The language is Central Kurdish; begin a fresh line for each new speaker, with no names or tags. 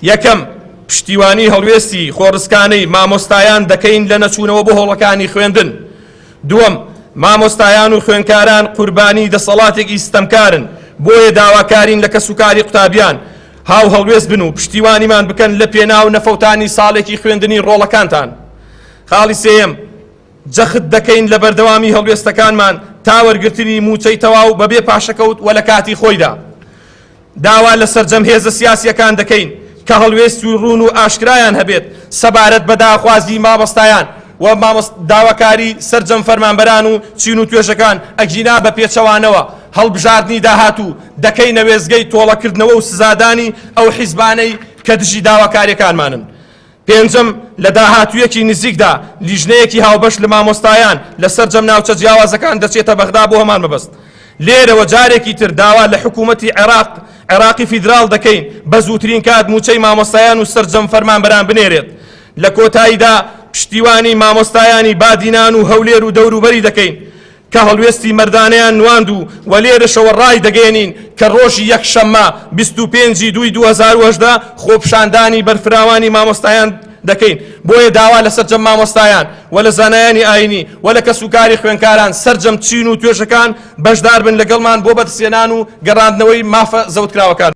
یەکەم، پشتیوانی هەڵوێستی خۆڕسکانەی مامۆستایان دەکەین لە نەچوونەوە بۆ هۆڵەکانی خوێندن. دووەم، مامۆستایان و خوێندکاران قوربانی دەسەڵاتێکی ستەمکارن، بۆیە داواکارین لە کەسوکاری قوتابیان هاوهەڵوێست بن و پشتیوانیمان بکەن لە پێناو نەفەوتانی ساڵێکی خوێندنی ڕۆڵەکانتان. خاڵی سێیەم، جەخت دەکەین لە بەردەوامی هەڵوێستەکانمان تا وەرگرتنی مووچەی تەواو بەبێ پاشەکەوت و لە کاتی خۆیدا. داوا لە سەرجەم هێزە سیاسییەکان دەکەین کە هەڵوێستی ڕوون و ئاشکرایان هەبێت سەبارەت بە داخوازی مامۆستایان و داواکاری سەرجەم فەرمانبەران و چین و توێژەکان، ئەگینا بە پێچەوانەوە هەڵبژاردنی داهاتوو دەکەینە وێستگەی تۆڵەکردنەوە و سزادانی ئەو حیزبانەی کە دژی داواکارییەکانمانن. پێنجەم، لە داهاتوویەکی نزیکدا لیژنەیەکی هاوبەش لە مامۆستایان لە سەرجەم ناوچە جیاوازەکان دەچێتە بەغدا بۆ هەمان مەبەست. لێرەوە جارێکی تر داوا لە حکوومەتی عێراق عێراقی فیدراڵ دەکەین بە زووترین کات مووچەی مامۆستایان و سەرجەم فەرمانبەران بنێرێت. لە کۆتاییدا پشتیوانی مامۆستایانی بادینان و هەولێر و دەوروبەری دەکەین. کە هەڵوێستی مەردانەیان نواند و و لێرەشەوە ڕایدەگەیەنین کە ڕۆژی یەک شەممە 25 ی دووی 2018 خۆپیشاندانی بەرفراوانی مامۆستایان دەکەین بۆیە داوا لە سەرجەم مامۆستایان و لە زانایانی ئاینی و لە کەسوکاری خوێندکاران سەرجەم چین و توێژەکان بەشدار بن لەگەڵمان بۆ بەدەستهێنان و گەڕاندنەوەی مافە زەوتکراوەکان.